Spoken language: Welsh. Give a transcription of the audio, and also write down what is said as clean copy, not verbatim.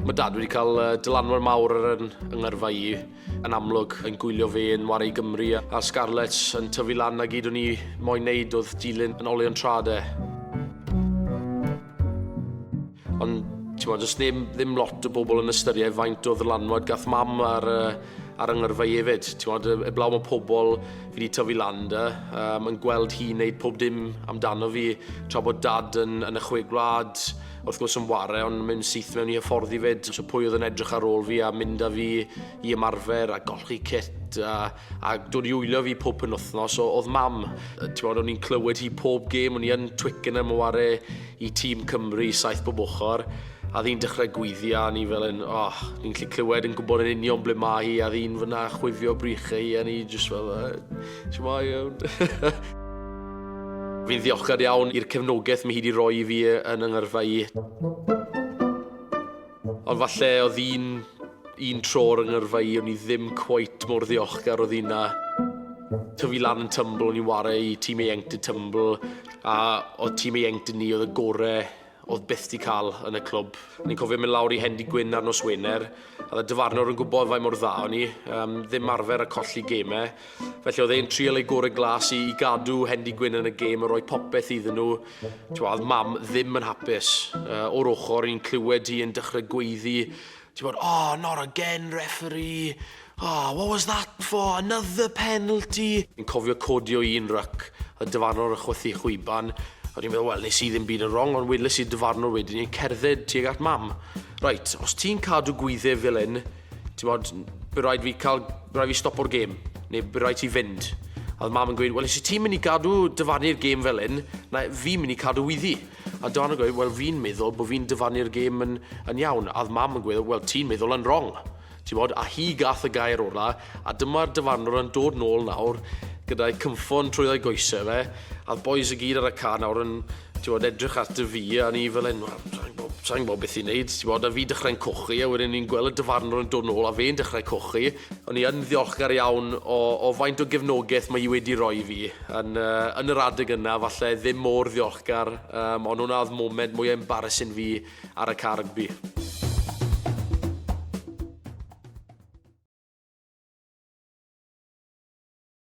Mae dad wedi cael dylanwad mawr ar yn yngyrfa i, yn amlwg, yn gwylio fe yn ware i Gymru a'r Scarlets yn tyfu lan a gyd o'n i moyn neud oedd dilyn yn olion trad e. Ond, ti'n does ddim, ddim lot o bobl yn ystyried faint o ddylanwad gath mam ar, ar yngyrfa i hefyd. Ti'n bod, eblaw mae pobl fi wedi tyfu lan da, um, yn gweld hi'n neud pob dim amdano fi, tra bod dad yn, yn y chwe gwlad, wrth gwrs yn ware, ond mynd syth mewn i hyfforddi fyd. So pwy oedd yn edrych ar ôl fi a mynd â fi i ymarfer a golchi kit a, a dod i wylio fi pob penwthnos, so oedd mam. Ti'n bod, o'n i'n clywed hi pob gêm, o'n i yn Twickenham yn ware i tîm Cymru, saith bob ochr, a ddi'n dechrau gweiddi a ni fel yn, oh, ni'n gallu clywed yn gwybod yn union ble mae hi, a ddi'n fyna chwifio brychau hi, a ni jyst fel, shwmae, iawn. Fi'n ddiolchgar iawn i'r cefnogaeth mae hi wedi rhoi i fi yn yng ngyrfa i. Ond falle oedd un, un tro ar yng ngyrfa i, o'n i ddim cweit mor ddiolchgar oedd un na. Tyfu lan yn Tymbl, o'n i'n ware i tîm ieuenctid Tymbl, a oedd tîm ieuenctid ni oedd y gore oedd byth di cael yn y clwb. O'n i'n cofio mynd lawr i Hendy Gwyn ar nos Wener, a oedd y dyfarnwr yn gwybod faint mor dda o'n i, um, ddim arfer a colli gemau. Felly oedd e'n trial ei gorau glas i, i gadw Hendy Gwyn yn y gêm a rhoi popeth iddyn nhw. Ti'n oedd mam ddim yn hapus. Uh, o'r ochr, i'n clywed hi yn dechrau gweiddi. Ti'n bod, oh, not again, referee. Oh, what was that for? Another penalty. Fi'n cofio codi o un ryc, a dyfarnwr yn chwythu chwiban. A dwi'n meddwl, wel, nes i ddim byd yn wrong, ond weles i dyfarnwr wedyn i'n cerdded tuag at mam. Right, os ti'n cadw gwyddef fel hyn, Ti'n bod, by rhaid fi cael, by rhaid fi stopo'r gêm, neu by rhaid ti fynd. A oedd mam yn gweud, wel, os ti'n mynd i gadw dyfarnu'r gêm fel hyn, na fi'n mynd i cadw iddi. A Don yn gweud, wel, fi'n meddwl bod fi'n dyfarnu'r gêm yn, yn iawn. A oedd mam yn gweud, wel, ti'n meddwl yn wrong. Ti'n bod, a hi gath y gair ola, a dyma'r dyfarnwr yn dod nôl nawr, gyda'i cynffon trwyddo'i goesau fe, a'r boys i gyd ar y car nawr yn ti'n bod, edrych at y fi, a ni fel hyn, wel, sa'n gwybod, sa gwybod beth i wneud, ti'n bod, a fi dechrau'n cochi, a wedyn ni'n gweld y dyfarnwr yn dod nôl, a fe'n dechrau cochi. O'n i yn ddiolchgar iawn o, o faint o gefnogaeth mae hi wedi rhoi fi. Yn, uh, yn yr adeg yna, falle ddim mor ddiolchgar, um, ond hwnna oedd moment mwy embarrassing fi ar y car rygbi.